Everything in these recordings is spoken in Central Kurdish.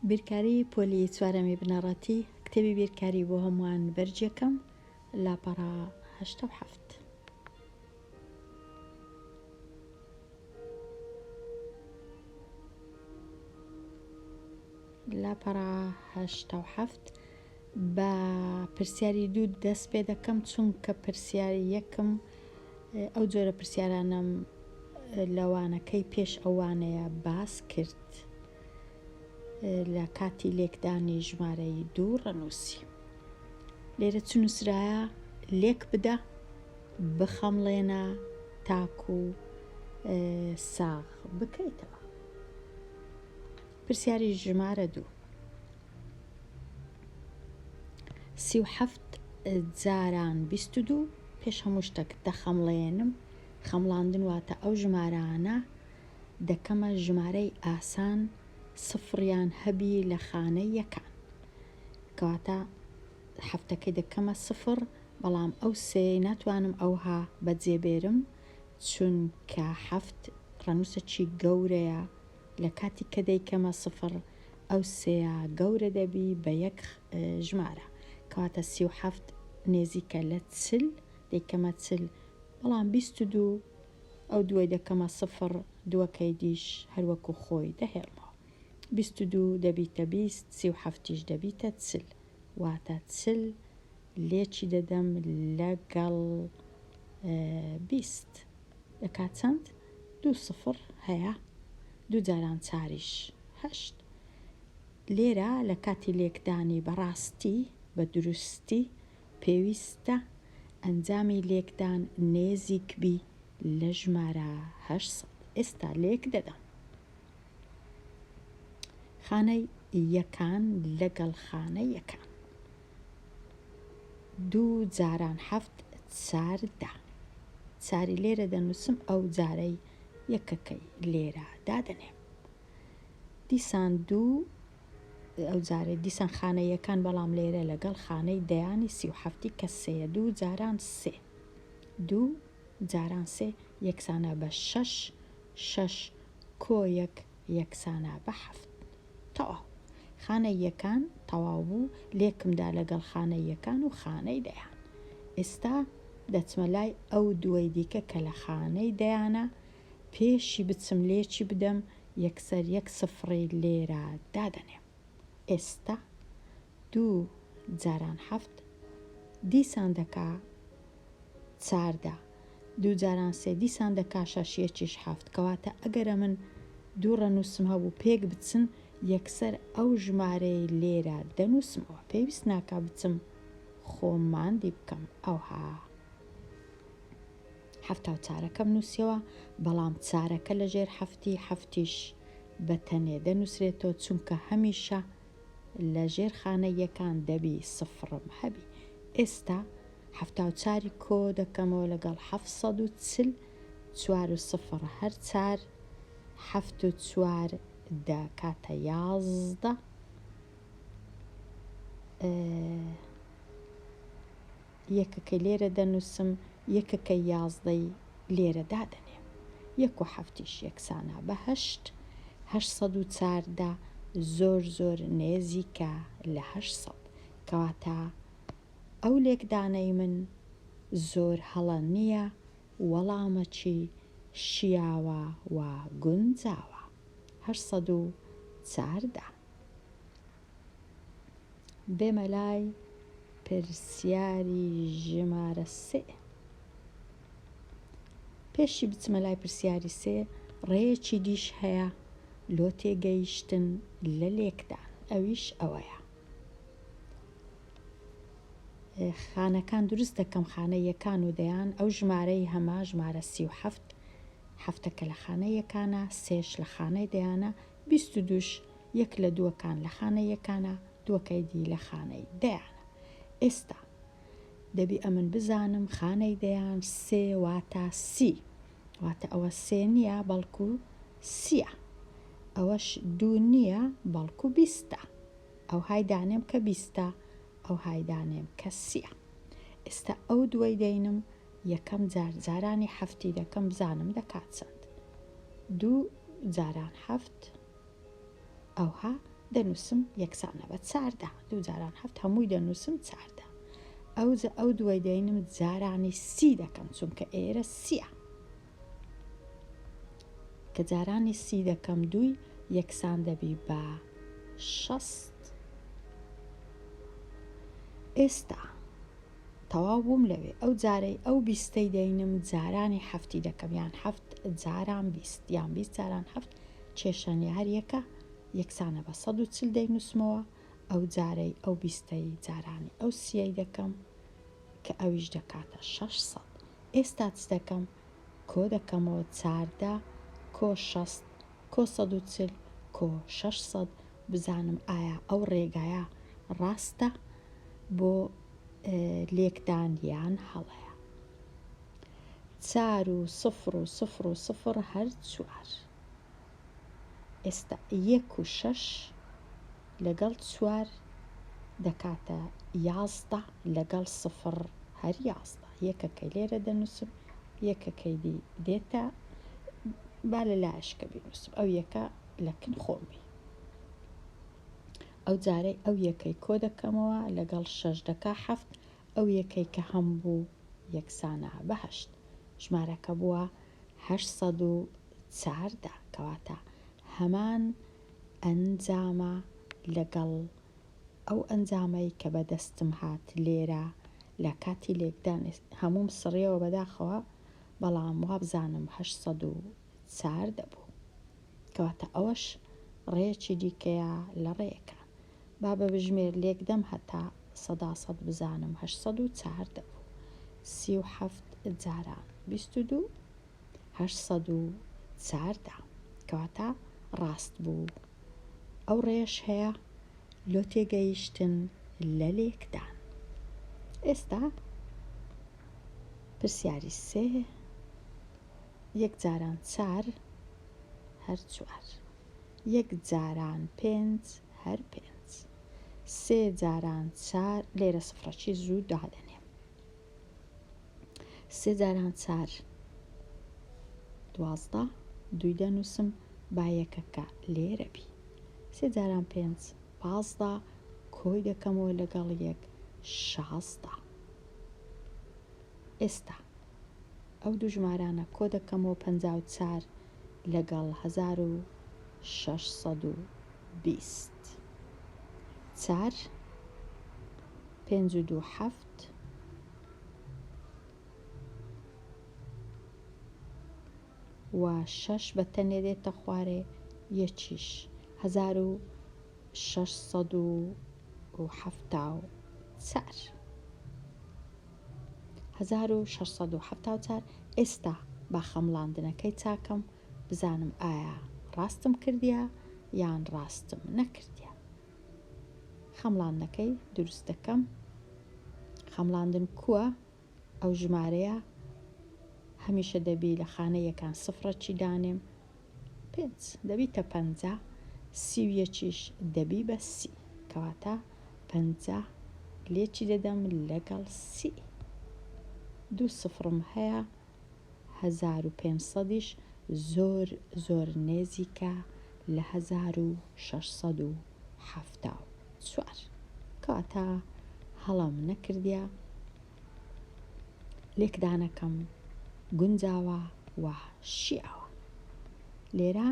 بیرکاری پۆلی چوارەمی بنەڕەتی، کتێبی بیرکاری بۆ هەمووان بەرگێکەم، لاپەڕە 87. لاپەڕە 87 بە پرسیاری دوو دەست پێ دەکەم چونکە پرسیاری یەکم ئەو جۆرە پرسیارانەم لە وانەکەی پێش ئەو وانەیە باس کرد لە کاتی لێکدانی ژمارەی دوو ڕەنووسی. لێرە چ نووسرایە لێک بدە بخەمڵێنە تاکو ساغ بکەیتەوە. پرسیاری ژمارە دوو. 37 جاران 22 پێش هەموو شتەک دەخەمڵێنم خەمڵاندن واتە ئەو ژمارانە دەکەمە ژمارەی ئاسان سفڕیان هەبی لە خانەی یەکان کەواتە حەفتەکەی دەکەمە سفڕ بەڵام ئەو سێیەی ناتوانم ئەوها بەجێ بێرم چونکە حەفت ڕەنووسەکی گەورەیە لە کاتی کە دەیکەمە سفڕ ئەو سێیە گەورە دەبی بە یەک ژمارە کەواتە 37 نێزیکە لە 40 دەیکەمە 40 بەڵام 22 ئەو دووەی دەکەمە سفڕ دووەکەی دیش هەر وەکو خۆی دەهێڵمەوە. 22 دەبیتە 20، 37یش دەبیتە 40. واتە 40 لێکی دەدەم لەگەڵ 20. دەکات چەند؟ دوو سفڕ هەیە، دوو جاران چاریش هەشت. لێرە لە کاتی لێکدانی بە ڕاستی، بە دروستی، پێویستە ئەنجامی لێکدان نێزیک بی لە ژمارە 800. ئێستا لێک دەدەم. خانەی یەکان لەگەڵ خانەی یەکان. دوو جاران حەفت 14. چاری لێرە دەنووسم ئەو جارەی یەکەکەی لێرە دادەنێم. دیسان دوو ئەو جارەی دیسان خانە یەکان بەڵام لێرە لەگەڵ خانەی دەیانی 37ی کە سێیە دوو جاران سێ دوو جاران سێ یەکسانە بە شەش شەش کۆ یەک یەکسانە بە حەفت. تەواو. خانەی یەکان تەواو بوو لێکمدا لەگەڵ خانەی یەکان و خانەی دەیان. ئێستا دەچمە لای ئەو دووەی دیکە کە لە خانەی دەیانە پێشی بچم لێکی بدەم یەکسەر یەک سفڕی لێرە دادەنێم. ئێستا دوو جاران حەفت دیسان دەکا 14 دوو جاران سێ دیسان دەکا شەش یەکیش حەفت کەواتە ئەگەر ئەمن دوو ڕەنووسم هەبوو پێک بچن یەکسەر ئەو ژمارەی لێرە دەنووسمەوە پێویست ناکا بچم خۆم ماندی بکەم ئەوها حەفتا و چارەکەم نووسیەوە بەڵام چارەکە لە ژێر حەفتی حەفتیش بە تەنێ دەنووسرێتەوە چونکە هەمیشە لە ژێر خانە یەکان دەبی سفڕم هەبی ئێستا 74ی کۆ دەکەمەوە لەگەڵ 740 چوار و سفڕ هەر چار حەفت و چوار دەکاتە 11 یەکەکەی لێرە دەنووسم، یەکەکەی یازدەی لێرە دادەنێم. یەک و حەفتیش یەکسانە بە هەشت، 814 زۆر زۆر نێزیکە لە 800. کەواتە ئەو لێکدانەی من زۆر هەڵە نییە، وەڵامەکی شیاوە و گونجاوە. 814. بێمە لای پرسیاری ژمارە سێ. پێشی بچمە لای پرسیاری سێ ڕێیەکی دیش هەیە لۆ تێگەیشتن لە لێکدان ئەویش ئەوەیە خانەکان دروست دەکەم خانە یەکان و دەیان ئەو ژمارەی هەمە ژمارە 37 هەفتەکە لە خانە یەکانە سێش لە خانەی دەیانە 22ش یەک لە دووەکان لە خانەی یەکانە، دووەکەی دی لە خانەی دەیانە. ئێستا دەبی ئەمن بزانم خانەی دەیان سێ واتە سی. واتە ئەوە سێ نییە بەڵکو سییە. ئەوەش دوو نییە بەڵکو بیستە. ئەوهای دانێم کە بیستە، ئەوهای دانێم کە سییە. ئێستا ئەو دووەی دەینم یەکەم جار جارانی حەفتی دەکەم بزانم دەکات چەند. دوو جاران حەفت. ئەوها دەنووسم یەکسانە بە 14. دوو جاران حەفت هەمووی دەنووسم 14. ئەوجە ئەو دووەی دەینم جارانی سی دەکەم چونکە ئێرە سیە. کە جارانی سی دەکەم دووی یەکسان دەبی بە 60. ئێستا تەواو بووم لەوێ ئەو جارەی ئەو بیستەی دەینم جارانی حەفتی دەکەم یان حەفت جاران 20 یان 20 جاران حەفت کێشەنی هەر یەکە یەکسانە بە 140 دەینووسمەوە ئەو جارەی ئەو بیستەی جارانی ئەو سیەی دەکەم کە ئەویش دەکاتە 600. ئێستا چ دەکەم؟ کۆ دەکەمەوە 14 کۆ 60 کۆ 140 کۆ 600 بزانم ئایا ئەو ڕێگایە ڕاستە بۆ لێکدان یان هەڵەیە. چار و سفر و سفر و سفر هەر چوار. ئێستا یەک و شەش لەگەڵ چوار دەکاتە 11 لەگەڵ سفر هەر 11. یەکەکەی لێرە دەنووسم یەکەکەی دی دێتە با لە لایشکە بینووسم ئەو یەکە لە کن خۆم بی. ئەو جارەی ئەو یەکەی کۆ دەکەمەوە لەگەڵ شەش دەکا حەفت ئەو یەکەی کە هەم بوو یەکسانە بە هەشت. ژمارەکە بووە 814 کەواتە هەمان ئەنجامە لەگەڵ ئەو ئەنجامەی کە بەدەستم هات لێرە لە کاتی لێکدان هەمووم سڕیەوە بەداخەوە بەڵام وابزانم 814 بوو. کەواتە ئەوەش ڕێیەکی دیکەیە لە ڕێیەکان. با بە بژمێر لێکدەم هەتا سەدا سەد بزانم 814 بوو. 37 جاران 22 814 کەواتە ڕاست بوو. ئەو ڕێیەش هەیە لۆ تێگەیشتن لە لێکدان. ئێستا پرسیاری سێ یەک جاران چار هەر چوار. یەک جاران پێنج هەر پێنج. سێ جاران چار لێرە سفرەکی زوو دادەنێم. سێ جاران چار 12 دووی دەنووسم با یەکەکە لێرە بی. سێ جاران پێنج 15 کۆی دەکەمەوە لەگەڵ یەک 16. ئێستا ئەو دوو ژمارانە کۆ دەکەمەوە 54 لەگەڵ 1620. چار پێنج و دوو حەفت و شەش بە تەنێ دێتە خوارێ یەکیش 1674. 1674 ئێستا با خەمڵاندنەکەی چاکەم بزانم ئایا ڕاستم کردیە یان ڕاستم نەکردیە. خەمڵاندنەکەی دروست دەکەم. خەمڵاندن کووە؟ ئەو ژمارەیە هەمیشە دەبی لە خانە یەکان سفرەکی دانێم. پێنج دەبیتە پەنجا، سی و یەکیش دەبی بە سی. کەواتە پەنجا لێکی دەدەم لەگەڵ سی. دوو سفرم هەیە 1500یش زۆر زۆر نێزیکە لە 1674. کەواتە هەڵەم نەکردیە لێکدانەکەم گونجاوە و شیاوە. لێرە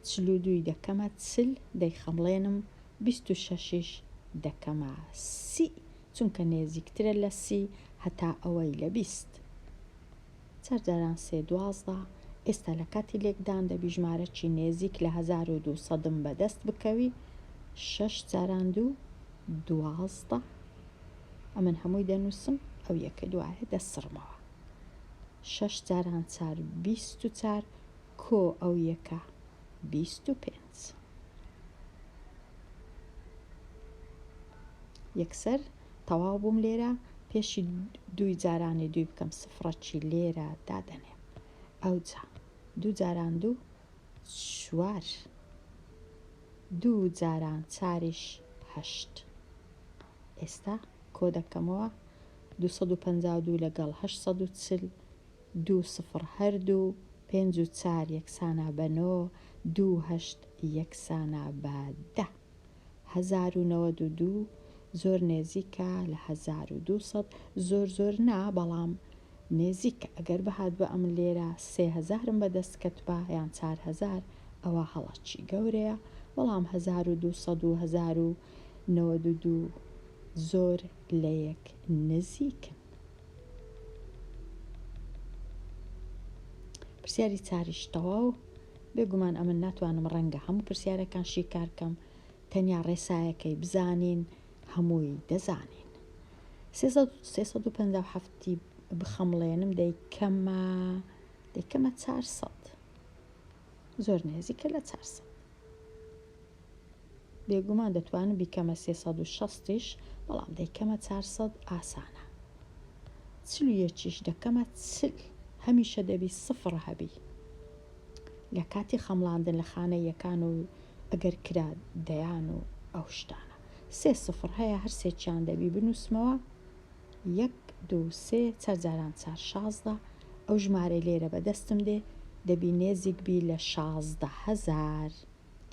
چل و دووی دەکەمە چل دەیخەمڵێنم 26یش دەکەمە سی چونکە نێزیکترە لە سی هەتا ئەوەی لە 20. چار جاران سێ 12. ئێستا لە کاتی لێکدان دەبی ژمارەکی نێزیک لە 1200م بەدەست بکەوی. شەش جاران دوو 12. ئەمن هەمووی دەنووسم ئەو یەکە دوایە دەسڕمەوە. شەش جاران چار 24 کۆ ئەو یەکە 25. یەکسەر تەواو بووم لێرە پێشی دووی جارانی دووی بکەم سفرەکی لێرە دادەنێم. ئەوجا دوو جاران دوو چوار دوو جاران چاریش هەشت. ئێستا کۆ دەکەمەوە 252 لەگەڵ 840 دوو سفر هەردوو پێنج و چار یەکسانە بە نۆ دوو هەشت یەکسانە بە دە. 1092 زۆر نێزیکە لە 1200 زۆر زۆر نا بەڵام نێزیکە ئەگەر بهاتبا ئەمن لێرە سێ هەزارم بەدەست کەتبا یان 4000 ئەوە هەڵەچی گەورەیە بەڵام 1200 و 1092 زۆر لەیەک نزیکن. پرسیاری چاریش تەواو. بێگومان ئەمن ناتوانم ڕەنگە هەموو پرسیارەکان شیکار کەم تەنیا ڕێسایەکەی بزانین هەمووی دەزانین. 357 ی بخەمڵێنم دەیکەمە دەیکەمە 400 زۆر نێزیکە لە 400. بێگومان دەتوانم بیکەمە 360 یش بەڵام دەیکەمە 400 ئاسانە. 41 یش دەکەمە 40 هەمیشە دەبی سفڕ هەبی لە کاتی خەمڵاندن لە خانەی یەکان و ئەگەر کرا دەیان و ئەو شتانە. سێ سفڕ هەیە هەر سێکیان دەبی بنووسمەوە یەک دوو سێ چار جاران چار 16 ئەو ژمارەی لێرە بەدەستم دێ دەبی نێزیک بی لە 16 هەزار.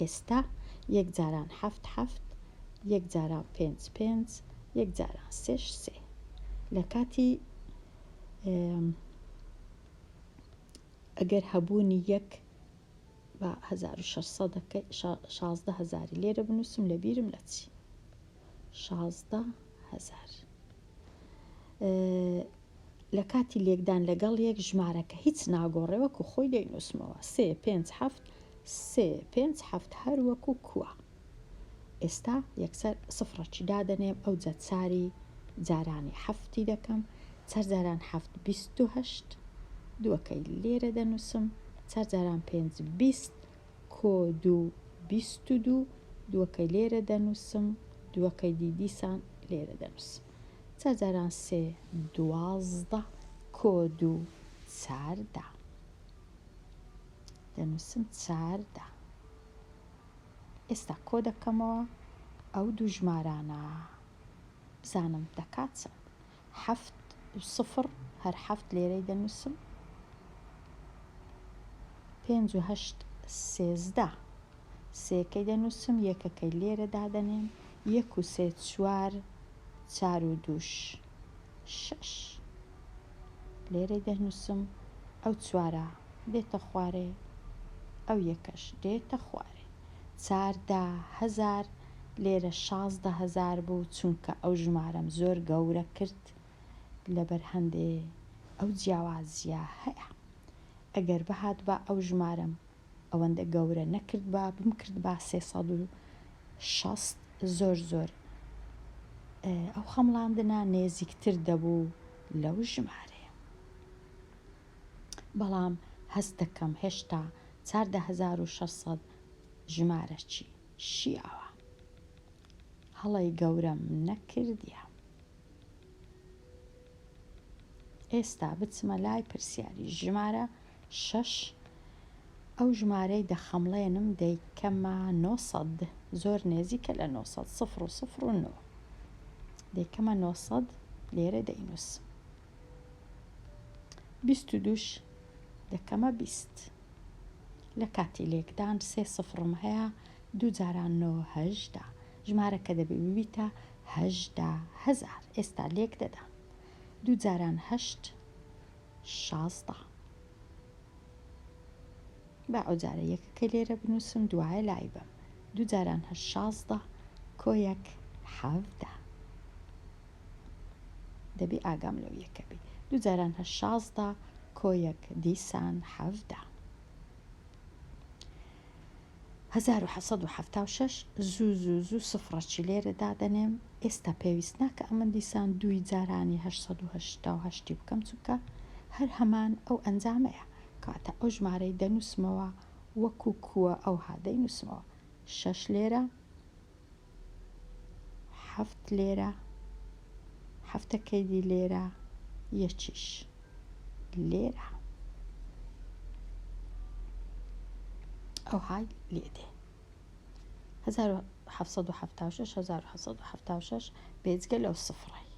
ئێستا یەک جاران حەفت حەفت، یەک جاران پێنج پێنج، یەک جاران سێش سێ. لە کاتی ئەگەر هەبوونی یەک بە 1600 ەکەی 16 هەزاری لێرە بنووسم لە بیرم نەچی 16 هەزار. لە کاتی لێکدان لەگەڵ یەک ژمارەکە هیچ ناگۆڕێ وەکو خۆی دەینووسمەوە سێ پێنج حەفت سێ پێنج حەفت هەر وەکو کووە ئێستا یەکسەر سفڕەکی دادەنێم ئەوجا چاری جارانی حەفتی دەکەم چار جاران حەفت 28 دووەکەی لێرە دەنووسم چار جاران پێنج 20 کۆ دوو 22 دووەکەی لێرە دەنووسم دووەکەی دی دیسان لێرە دەنووسم چار جاران سێ 12 کۆ دوو 14 دەنووسم 14 ئێستا کۆ دەکەمەوە ئەو دوو ژمارانە بزانم دەکات چەند حەفت و سفر هەر حەفت لێرەی دەنووسم پێنج و هەشت 13 سێکەی دەنووسم یەکەکەی لێرە دادەنێم یەک و سێ چوار چار و دووش شەش لێرەی دەنووسم ئەو چوارە دێتە خوارێ ئەو یەکەش دێتە خوارێ 14 هەزار لێرە 16 هەزار بوو چونکە ئەو ژمارەم زۆر گەورە کرد لەبەر هەندێ ئەو جیاوازیە هەیە ئەگەر بهاتبا ئەو ژمارەم ئەوەندە گەورە نەکردبا بمکردبا 360 زۆر زۆر ئەو خەمڵاندنە نێزیکتر دەبوو لەو ژمارەیە بەڵام هەست دەکەم هێشتا 14600 ژمارەکی شیاوە هەڵەی گەورەم نەکردیە. ئێستا بچمە لای پرسیاری ژمارە شەش ئەو ژمارەی دەخەمڵێنم دەیکەمە 900 زۆر نێزیکە لە 900 سفر و سفر و نۆ دەیکەمە 900 لێرە دەینووسم 22ش دەکەمە 20 لە کاتی لێکدان سێ سفرم هەیە دوو جاران نۆ 18 ژمارەکە دەبێ ببیتە 18 هەزار ئێستا لێک دەدەم دوو جاران هەشت 16 با ئەو جارە یەکەکە لێرە بنووسم دوایە لای بم دوو جاران هەشت 16 کۆ یەک 17 دەبی ئاگام لەو یەکە بی دوو جاران هەشت 16 کۆ یەک دیسان 17 1776 زوو زوو زوو سفڕەکی لێرە دادەنێم ئێستا پێویست ناکە ئەمن دیسان دووی جارانی 888ی بکەم چونکە هەر هەمان ئەو ئەنجامەیە کەواتە ئەو ژمارەی دەنووسمەوە وەکو کووە ئەوها دەینووسمەوە شەش لێرە حەفت لێرە حەفتەکەی دی لێرە یەکیش لێرە ئەوهای لێ دێ 1776 1776 بێجگە لەو سفرەی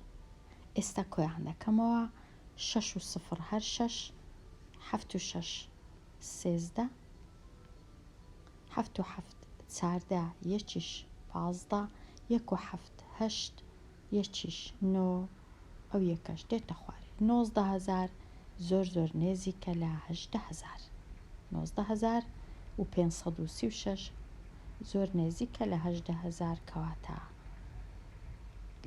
ئێستا کۆیان دەکەمەوە شەش و سفر هەر شەش حەفت و شەش 13 حەفت و حەفت 14 یەکیش. 15، یەک و حەفت هەشت، یەکیش نۆ، ئەو یەکەش دێتە خوارێ. 19 هەزار زۆر زۆر نێزیکە لە 18 هەزار. 19536 زۆر نێزیکە لە 18 هەزار کەواتە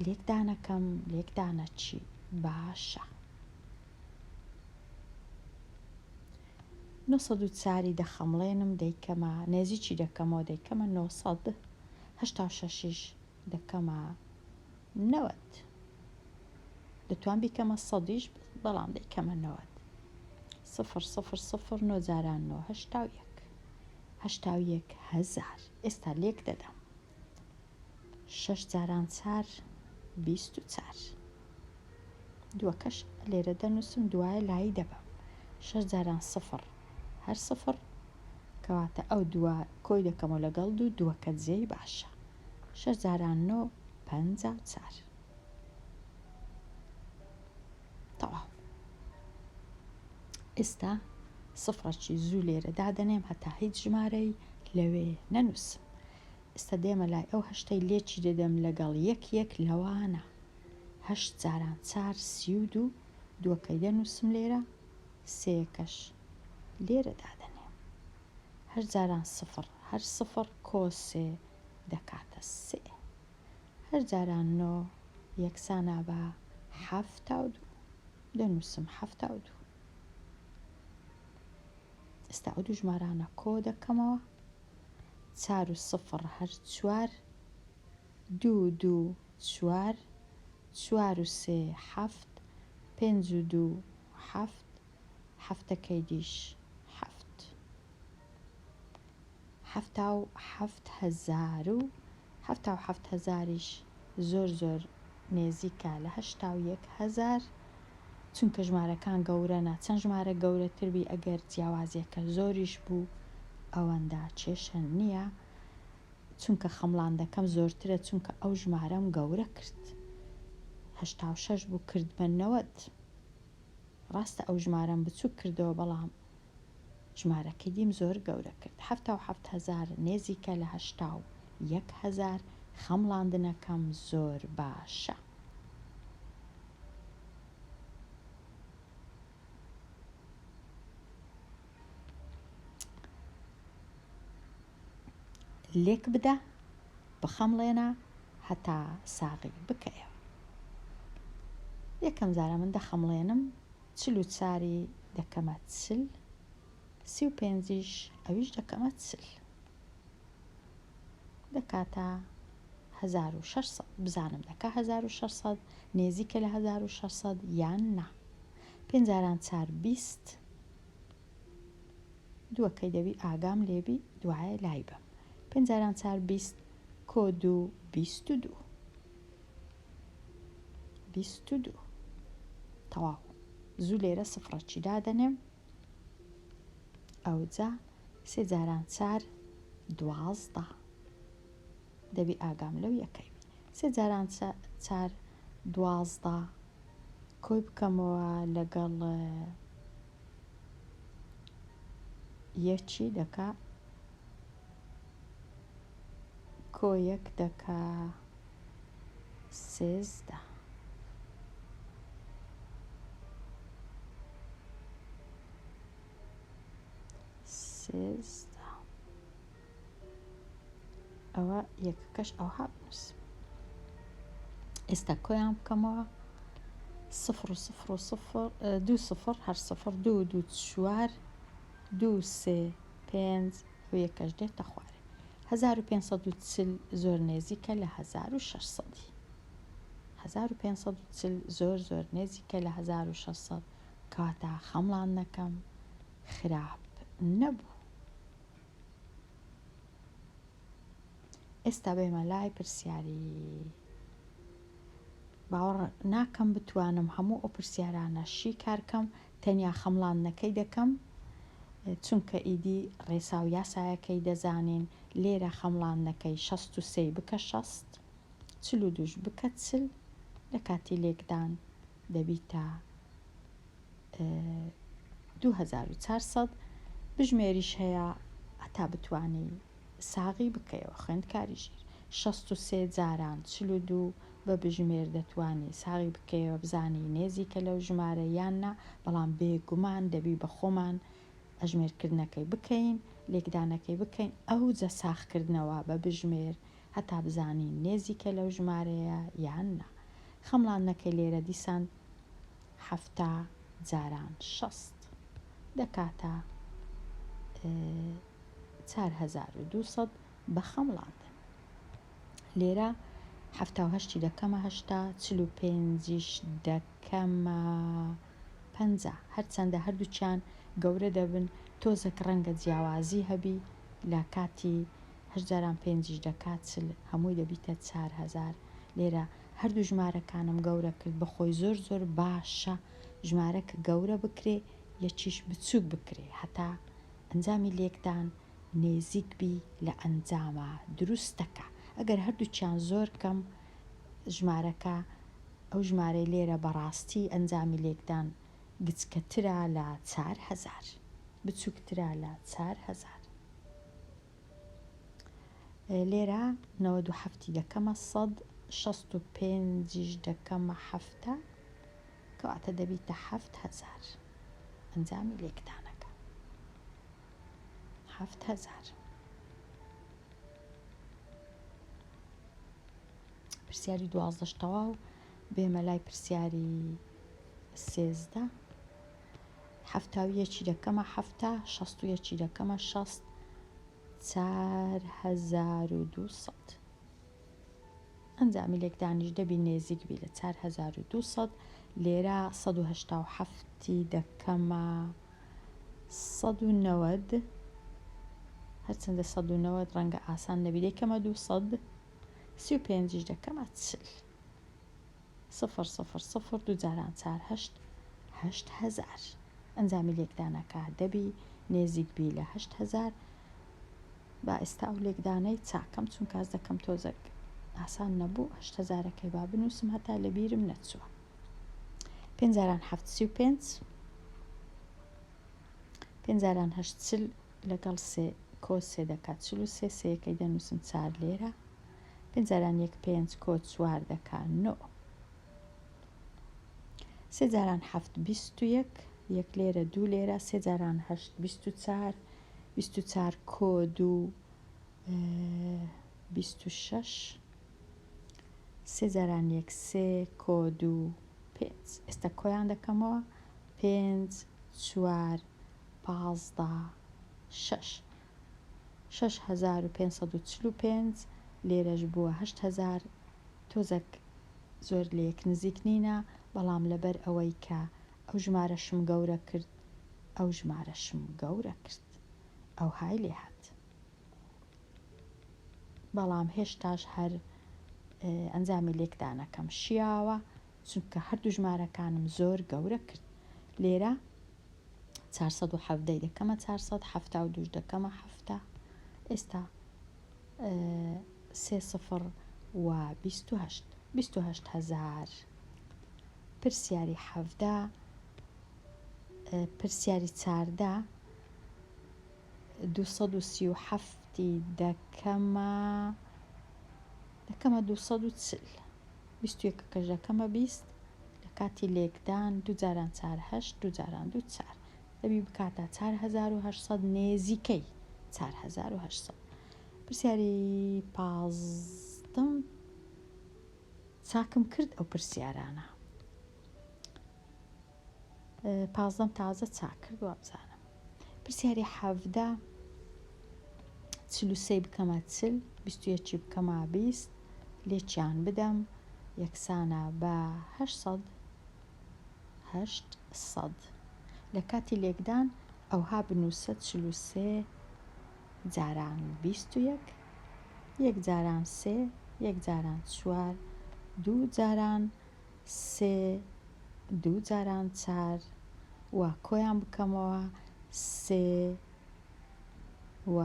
لێکدانەکەم لێکدانە چی باشە. 904ی دەخەمڵێنم دەیکەمە نێزیکی دەکەمەوە دەیکەمە 986یش دەکەمە 90. دەتوان بیکەمە سەدیش بەڵام دەیکەمە 90. سفر سفر سفر نۆ جاران نۆ 81. 81 هەزار. ئێستا لێک دەدەم. شەش جاران چار 24. دووەکەش لێرە دەنووسم دوایە لایی دەبەم. شەش جاران سفر هەر سفر کەواتە ئەو دووە کۆی دەکەمەوە لەگەڵ دوو دووەکە جێی باشە. شەش جاران نۆ 54. تەواو. ئێستا سفرەکی زوو لێرە دادەنێم هەتا هیچ ژمارەی لەوێ نەنووسم. ئێستا دێمە لای ئەو هەشتەی لێکی دەدەم لەگەڵ یەک یەک لەوانە. هەشت جاران چار 32 دووەکەی دەنووسم لێرە سێیەکەش لێرە دادەنێم. هەشت جاران سفر هەر سفر کۆ سێ دەکاتە سێ. هەشت جاران نۆ یەکسانە بە 72 دەنووسم 72. ئێستا ئەو دوو ژمارانە کۆ دەکەمەوە. چار و سفر هەر چوار، دوو دوو چوار، چوار و سێ حەفت، پێنج و دوو حەفت، حەفتەکەی دیش حەفت. 77 هەزار و 77 هەزاریش زۆر زۆر نێزیکە لە 81 هەزار چونکە ژمارەکان گەورەنە چەند ژمارە گەورەتر بی ئەگەر جیاوازیەکە زۆریش بوو ئەوەندە کێشە نییە چونکە خەمڵاندەکەم زۆرترە چونکە ئەو ژمارەم گەورە کرد 86 بوو کردمە 90 ڕاستە ئەو ژمارەم بچوک کردەوە بەڵام ژمارەکەی دیم زۆر گەورە کرد 77 هەزار نێزیکە لە 81 هەزار خەمڵاندنەکەم زۆر باشە. لێک بدە بخەمڵێنە هەتا ساغی بکەیەوە. یەکەم جارە من دەخەمڵێنم 44ی دەکەمە 40، 35یش ئەویش دەکەمە 40 دەکاتە 1600. بزانم دەکا 1600 نێزیکە لە 1600 یان نا. پێنج جاران چار 20 دووەکەی دەبی ئاگام لێبی دوایە لای بەم. پێنج جاران چار 20 کۆ دوو 22. 22 تەواو. زوو لێرە سفرەکی دادەنێم. ئەوجا سێ جاران چار 12 دەبی ئاگام لەو یەکەی بی. سێ جاران چار 12 کۆی بکەمەوە لەگەڵ یەکی دەکا کۆ یەک دەکا 13. 13 ئەوە یەکەکەش ئەوها بنووسم. ئێستا کۆیان بکەمەوە سفر و سفر و سفر دوو سفر هەر سفر دوو دوو چوار دوو سێ پێنج ئەو یەکەش دێتە خوارێ. 1540 زۆر نێزیکە لە 1600ی. 1540 زۆر زۆر نێزیکە لە 1600 کەواتە خەمڵاندنەکەم خراپ نەبوو. ئێستا بێمە لای پرسیاری باوەڕ ناکەم بتوانم هەموو ئەو پرسیارانە شیکار کەم تەنیا خەمڵاندنەکەی دەکەم چونکە ئیدی ڕێسا و یاسایەکەی دەزانین لێرە خەمڵاندنەکەی 63ی بکە 60 42ش بکە 40 لە کاتی لێکدان دەبیتە 2400 بژمێریش هەیە هەتا بتانی ساغی بکەیەوە خوێندکاری ژیر. 63 جاران 42 بە بژمێر دەتوانی ساغی بکەیەوە بزانی نێزیکە لەو ژمارە یان نا، بەڵام بێگومان دەبی بە خۆمان ئەژمێرکردنەکەی بکەین، لێکدانەکەی بکەین، ئەوجە ساغکردنەوە بە بژمێر هەتا بزانین نێزیکە لەو ژمارەیە یان نا. خەمڵاندنەکەی لێرە دیسان 70 جاران 60 دەکاتە 4200 بە خەمڵاندن. لێرە 78ی دەکەمە 80، 45یش دەکەمە 50. هەرچەندە هەردووکیان گەورە دەبن، تۆزەک ڕەنگە جیاوازی هەبی لە کاتی هەشت جاران پێنجیش دەکات 40، هەمووی دەبیتە 4000. لێرە هەردوو ژمارەکانم گەورە کرد، بەخۆی زۆر زۆر باشە ژمارە کە گەورە بکرێ یەکیش بچووک بکرێ هەتا ئەنجامی لێکدان نێزیک بی لە ئەنجامە دروستەکە. ئەگەر هەردووکیان زۆر کەم ژمارەکە ئەو ژمارەی لێرە بەڕاستی ئەنجامی لێکدان گچکەترە لە 4000، بچووکترە لە 4000. لێرە 97ی دەکەمە 100، 65یش دەکەمە 70، کەواتە دەبیتە 7000 ئەنجامی لێکدانەکە 7000. پرسیاری دوازدەش تەواو، بێمە لای پرسیاری 13. 71ی دەکەمە 70، 61ی دەکەمە 60، 4200. ئەنجامی لێکدانیش دەبی نێزیک بی لە 4200. لێرە 187ی دەکەمە 190، هەرچەندە 190 ڕەنگە ئاسان نەبی، دەیکەمە 200، 35یش دەکەمە 40. 0 0 0 دوو جاران 4 8 8000. ئەنجامی لێکدانەکە دەبی نێزیک بی لە 8000. با ئێستا ئەو لێکدانەی چاکەم، چونکە هەست دەکەم تۆزەک ئاسان نەبوو. 8000ەکەی با بنووسم هەتا لەبیرم نەچووە. پێنج جاران حەفت 35، پێنج جاران هەشت 40، لەگەڵ سێ کۆ سێ دەکات 43، سێیەکەی دەنووسم چار لێرە. پێنج جاران یەک پێنج کۆ چوار دەکات نۆ. سێ جاران حەفت 21، یەک لێرە دوو لێرە. سێ جاران هەشت 24، 24 کۆ دوو 26. سێ جاران یەک سێ کۆ دوو پێنج. ئێستا کۆیان دەکەمەوە پێنج چوار 15 شەش، 6545. لێرەش بووە 8000. تۆزەک زۆر لەیەک نزیک نینە، بەڵام لەبەر ئەوەی کە ئەو ژمارەشم گەورە کرد ئەو ژمارەشم گەورە کرد ئەوهای لێهات، بەڵام هێشتاش هەر ئەنجامی لێکدانەکەم شیاوە، چونکە هەردوو ژمارەکانم زۆر گەورە کرد. لێرە 417 دەکەمە 472 دەکەمە 70. ئێستا سێ سفر و 28، 28 هەزار. پرسیاری 17، پرسیاری 14، 237ی دەکەمە 240، 21ەکەش دەکەمە 20. لە کاتی لێکدان دوو جاران چار هەشت، دوو جاران دوو چار، دەبی بکاتە 4800، نێزیکەی 4800. پرسیاری پازدەم چاکم کرد، ئەو پرسیارانە پازدەم تازە چاک کرد وابزانم. پرسیاری 17، 43 بکەمە 40، 21ی بکەمە 20، لێکیان بدەم یەکسانە بە 800، 800. لە کاتی لێکدان ئەوها بنووسە 43 جاران 21، یەک جاران سێ، یەک جاران چوار، دوو جاران سێ، دوو جاران چار و کۆیان بکەمەوە سێ و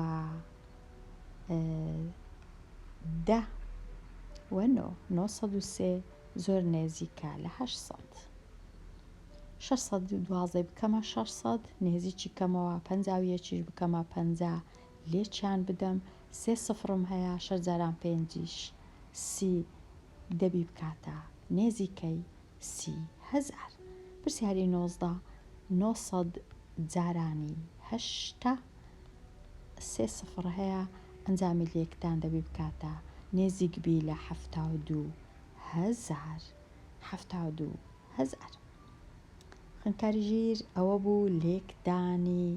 10 و نۆ، 903 زۆر نێزیکە لە 800. 612بکەمە 600 نێزیکی کەمەوە، 51یش بکەمە 50 لێکیان بدەم. سێ سفرم هەیە شەش جاران پێنجیش سی دەبی بکاتە نێزیکەی 30,000. پرسیاری 19 900 جارانی 80 سێ سفر هەیە ئەنجامی لێکدان دەبی بکاتە نێزیک بی لە 72,000 72,000. خوێندکاری ژیر ئەوە بوو لێکدانی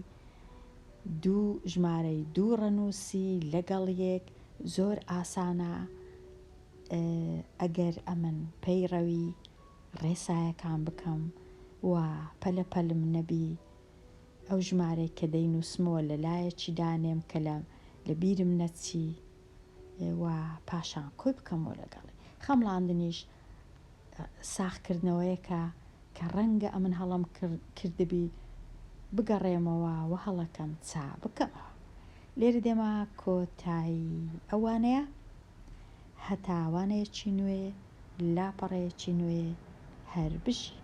دوو ژمارەی دوو ڕەنووسی لەگەڵ یەک زۆر ئاسانە ئەگەر ئەمن پەیڕەوی ڕێسایەکان بکەم و پەلە پەلم نەبی ئەو ژمارەی کە دەینووسمەوە لە لایەکی دانێم کە لە لە بیرم نەچی و پاشان کۆی بکەمەوە لەگەڵی. خەمڵاندنیش ساغکردنەوەیەکە کە ڕەنگە ئەمن هەڵەم کردبی بگەڕێمەوە و هەڵەکەم چا بکەمەوە. لێرە دێمە کۆتایی ئەو وانەیە. هەتا وانەیەکی نوێ، لاپەڕەیەکی نوێ، هەر بژی.